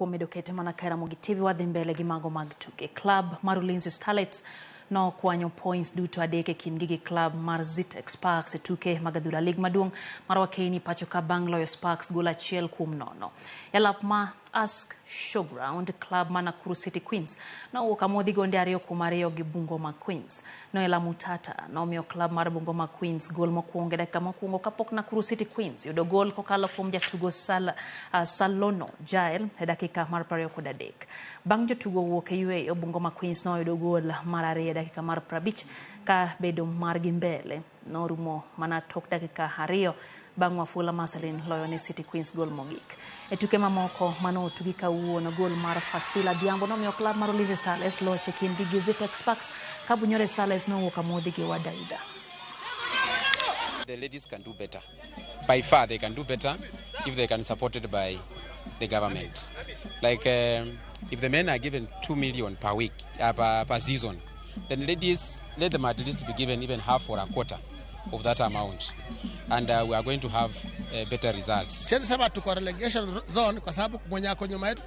Kuom medo kete mana ka Ramogi TV wadhi mbele gi mago mag tuke. Club mar Ulinzi Starlets nokwanyo points duto adek e kindgi gi club mar Zetech Sparks e tuke mag adhula lig maduong' mar Wakeini pacho ka bang' loyo Sparks gol 1-0. E lap ma Ask Showground, club mar Nakuru City Queens nowuok amodhi gonde 2-2 gi Bungoma Queens. Noela Mutata nomiyo club mar Bungoma Queens gol mokwongo e dakika mokwongo kapok Nakuru City Queens yudo gol kokalo kuom jatugo Salono Jael e dakika mar 23. Bang' jotugo wuok e yueyo, Bungoma Queens noyudo gol mar ariyo e dakika mar 50 ka bedo margi mbele norumo mana tok dakika 2 bang' Wafula Marceline loyo ne City Queens gol mogik. E tuke mamoko mano otugi kawuono, gol mar Fasila Adhiambo nomiyo club mar Ulinzi Starlets loch e kindgi gi Zetech Sparks ka Bunyore Starlets nowuok amodhi gi Wadaida. The ladies can do better. By far they can do better if they can be supported by the government. Like if the men are given 2 million per week, per season, then ladies, let them at least be given even half or a quarter of that amount. And we are going to have better results. Siwezi sema tuko relegation zone kwa sababu mwenye ako nyuma yetu.